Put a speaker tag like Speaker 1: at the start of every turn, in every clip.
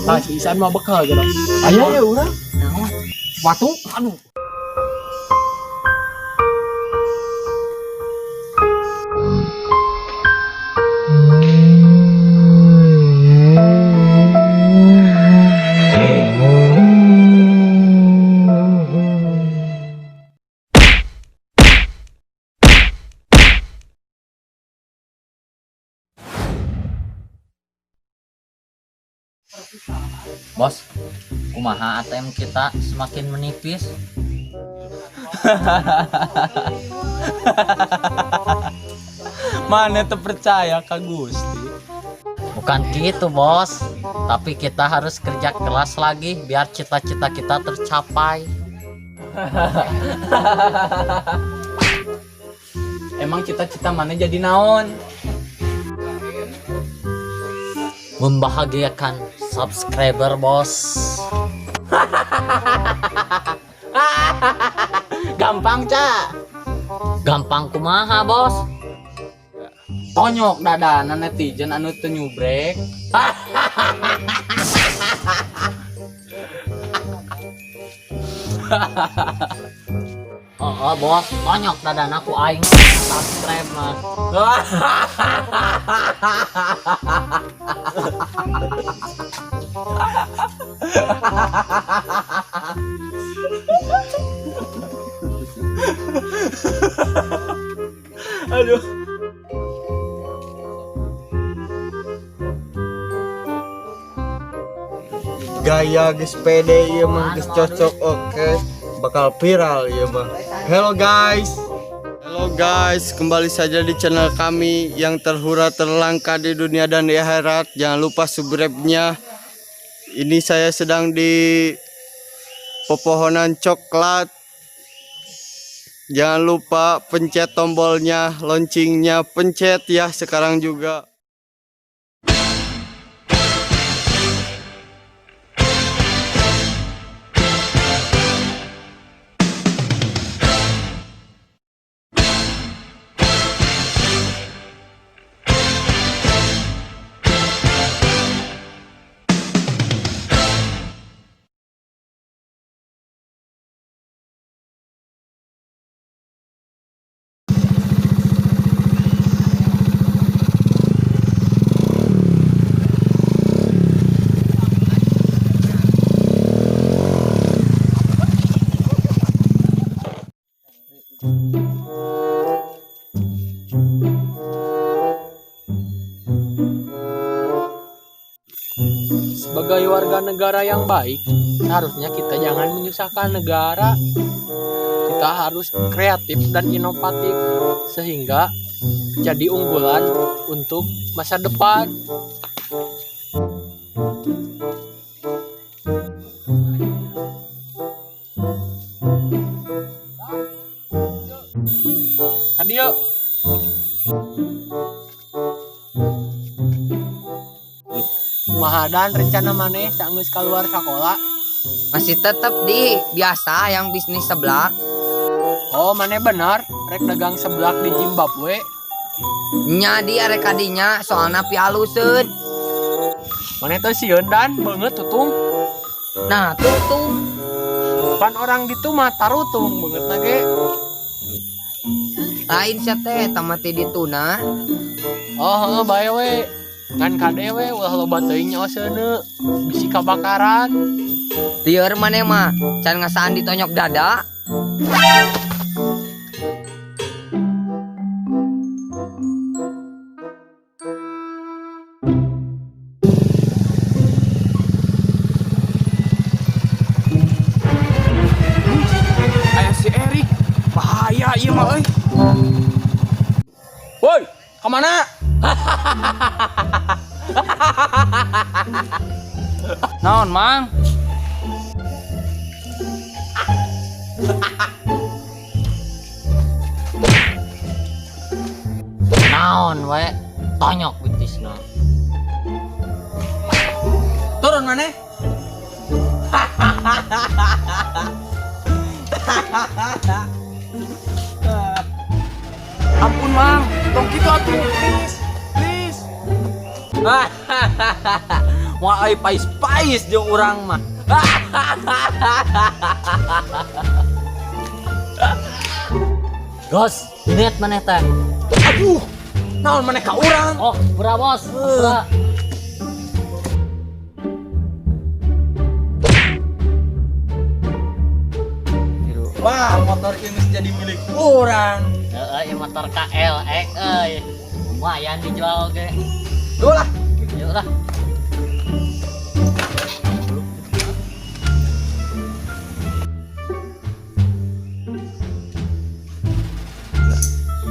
Speaker 1: Ah, si Isan mah bekal gitu. Ayo ya urang.
Speaker 2: Naon?
Speaker 1: Watu, aduh.
Speaker 2: Bos, kumaha ATM kita semakin menipis?
Speaker 3: Mana tuh percaya ka Gusti?
Speaker 2: Bukan gitu, Bos. Tapi kita harus kerja keras lagi biar cita-cita kita tercapai.
Speaker 3: Emang cita-cita mana jadi naon?
Speaker 2: Membahagiakan subscriber, Bos.
Speaker 3: Gampang, Ca.
Speaker 2: Gampang kumaha, Bos?
Speaker 3: Tonyok dadana netizen anu teu nyubrek.
Speaker 2: Oh, Bos, tonyok dadana ku aing subscribe mah.
Speaker 3: Aduh.
Speaker 4: Gaya geus pede ieu mah, geus cocok, oke, bakal viral ieu mah. Hello guys. Hello guys, kembali saja di channel kami yang terhura terlangka di dunia dan di akhirat. Jangan lupa subscribe-nya. Ini saya sedang di pepohonan coklat. Jangan lupa pencet tombolnya, loncengnya, pencet ya sekarang juga.
Speaker 1: Sebagai warga negara yang baik, seharusnya kita jangan menyusahkan negara. Kita harus kreatif dan inovatif sehingga jadi unggulan untuk masa depan. Tadi yuk. Kumaha dan rencana maneh sanggeus keluar sekolah?
Speaker 5: Masih tetep di biasa yang bisnis seblak.
Speaker 1: Oh, maneh benar rek dagang seblak di Zimbabwe.
Speaker 5: Nya di arek kadinya soalna pialuseun.
Speaker 1: Maneh teh sieun dan beungeut tutung.
Speaker 5: Nah, tutung.
Speaker 1: Pan orang ditu mah tarutung beungeutna ge.
Speaker 5: Lain sia teh eta mah ti dituna.
Speaker 1: Oh, heuh bae we. Ngan kade we ulah loba teuing nyaoseuneu. Bisi kabakaran.
Speaker 5: Lieur maneh mah can ngasaan ditonyok dada.
Speaker 3: Aya si Erik. Bahaya ieu mah euy. Woi, kemana? Naon, Mang?
Speaker 2: Naon we? Tonyok betisna.
Speaker 3: Turun maneh. Ampun, Mang. Tong kitu atuh, please. Please. Moal euy pais-pais jeung urang mah.
Speaker 2: Gos, lihat maneh teh.
Speaker 3: Aduh, naon maneh ka urang?
Speaker 2: Oh, pura bos, pura.
Speaker 4: Wah, motor ini jadi milik urang.
Speaker 2: Heeh, ieu motor KLX euy. Lumayan dijual ge.
Speaker 4: Duh lah.
Speaker 2: Yuk lah.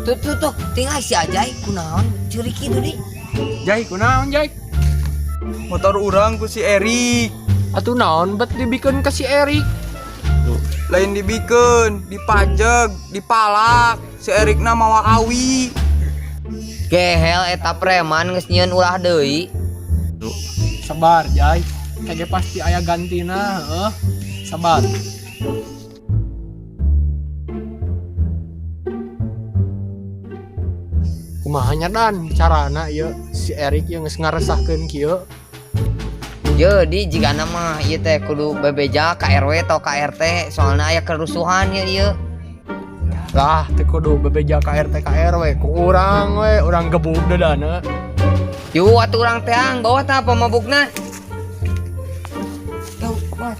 Speaker 5: Tuh tuh tuh, tinggal si Ajay kunaon curi kitu di.
Speaker 1: Jai, kunaon Jai?
Speaker 4: Motor urang ku si Erik.
Speaker 1: Atuh naon bet dibikeun ka si Erik?
Speaker 3: Lain dibikeun, dipajeg, dipalak. Si Erikna mawa awi.
Speaker 5: Gehel eta preman geus nyieun ulah deui.
Speaker 1: Sabar, Jai. Kage pasti aya gantina, heuh. Sabar. Kumaha nya dan carana ieu si Erik ieu geus ngaresahkeun kieu.
Speaker 5: Jadi jika nama ieu teh kudu bebeja ka RW atau ka RT soalna aya kerusuhan ieu ieu.
Speaker 1: Lah, teu kudu bebeja ka RT ka RW, ku urang we, urang gebuk dadana.
Speaker 5: Yuk atuh urang teang bawa tah pamabukna. Tuh, Mas.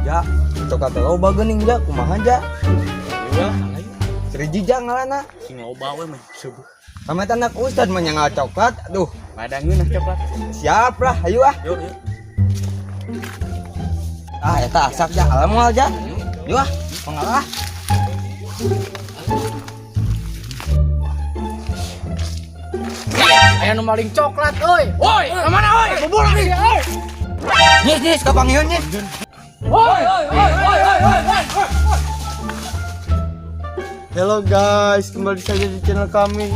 Speaker 4: Ja, coklat teh loba geuning ja, kumaha ja? Seriji ja ngalana.
Speaker 3: Sing loba we mah seueuh.
Speaker 4: Sama anak ustad mah nyangal coklat. Aduh,
Speaker 3: Padangeun coklat.
Speaker 4: siap lah, ayo ah.
Speaker 3: Yuk, yuk.
Speaker 4: Ah, eta asak ja, alam moal ja. Yuk ah, pengalah.
Speaker 1: Aya nu maling coklat euy.
Speaker 3: Woi, ka mana woi? Bubur nih.
Speaker 4: Nyis, nyis, kapangihan nyis.
Speaker 3: Woi, woi, woi, woi, woi, woi.
Speaker 4: Halo guys, kembali saja di channel kami.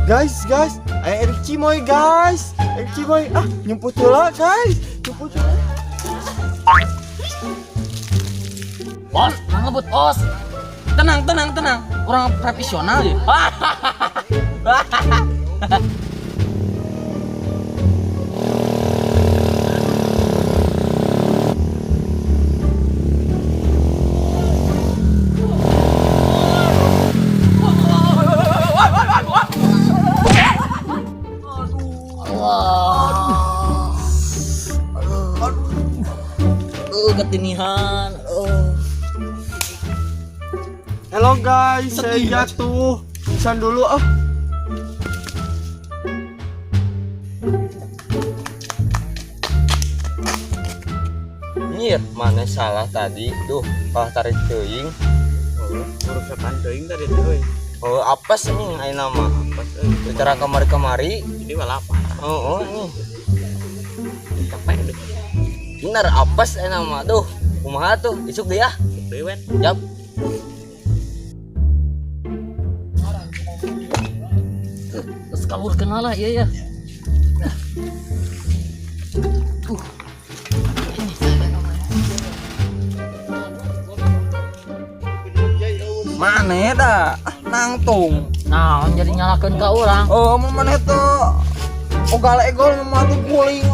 Speaker 4: Guys, guys, ayo Erik Cimoy guys. Erik Cimoy, ah nyumput heula guys. Nyumput heula.
Speaker 2: Bos, ngebut bos.
Speaker 3: Tenang, tenang, tenang. Orang profesional ya.
Speaker 2: Ketinihan.
Speaker 4: Halo guys, saya jatuh. Pingsan dulu ah. Nyir, mana salah tadi? Duh, kalah tarik teuing.
Speaker 3: Urusan teuing tadi teh euy.
Speaker 4: Oh, apes nih ayeuna mah.
Speaker 3: Apes euy.
Speaker 4: Secara kamari-kamari.
Speaker 3: Jadi malah apa?
Speaker 4: Oh, oh nih.
Speaker 3: Capek deh.
Speaker 4: Bener apes ayeuna mah. Duh, kumaha tuh? Isuk deui ah.
Speaker 3: Deui wen.
Speaker 4: Yap.
Speaker 2: Terus kalur kenal lah, iya ya.
Speaker 3: Mana dah? Nangtung.
Speaker 2: Nah, jadi nyalakan ke orang.
Speaker 3: Oh, mau mana tuh? Ogal egol mau tuh guling.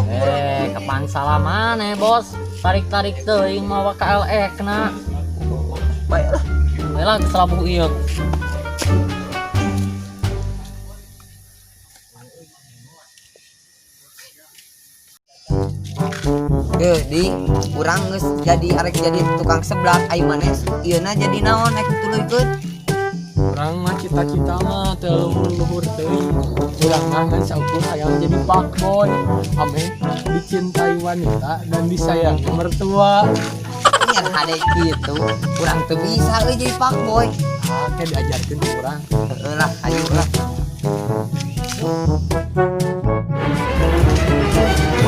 Speaker 2: Kapan salah mana, bos? Tarik-tarik teuing mawa KLX na.
Speaker 3: Baiklah.
Speaker 2: Baiklah selabuh ieu.
Speaker 5: Deh, di urang geus jadi arek jadi tukang seblak ai maneh ieuna jadi naon ek dituluykeun.
Speaker 1: Urang mah cita-cita mah teu luhur-luhur teuing. Urang mah ngan saukur hayang jadi fuckboy. Ameh dicintai wanita dan disayangi mertua.
Speaker 5: Nyer hade kitu, urang teu bisa euy jadi fuckboy.
Speaker 1: Ah, kayak diajarkeun ku urang.
Speaker 5: Heeh lah, ayo lah.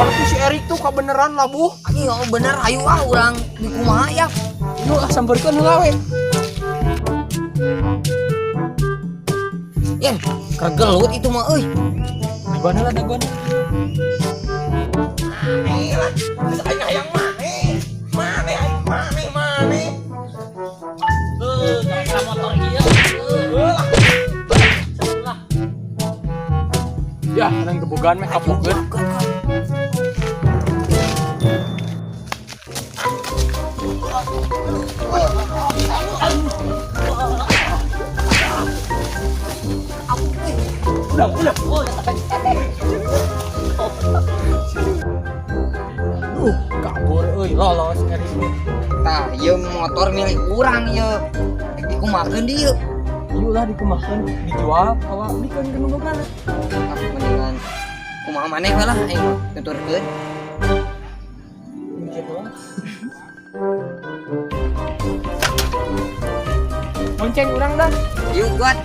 Speaker 3: Waktu si Erik tuh kebeneran lah bu.
Speaker 5: Anjing oh bener ayo ah urang di kumaha ya.
Speaker 1: Yuk ah sampeurkeun heula we.
Speaker 5: Yen, kergelut itu mah euy.
Speaker 1: Dagoan heula dagoan.
Speaker 3: Aing hayang maneh. Maneh aing maneh maneh.
Speaker 2: Gara-gara motor ieu.
Speaker 3: Lah.
Speaker 2: Lah.
Speaker 1: Ya, urang gebogan meh kapokeun. Udah, udah. Kabur euy, lolos Erik.
Speaker 5: Tah, ieu motor milik urang ieu. Rek dikumakeun di ieu.
Speaker 1: Ieu lah dikumakeun, dijual apa bikeun ke nu bogana.
Speaker 5: Ah, mendingan kumaha maneh we lah aing mah tuturkeun.
Speaker 1: Gitu lah. Bonceng urang dah.
Speaker 5: Yuk, kuat.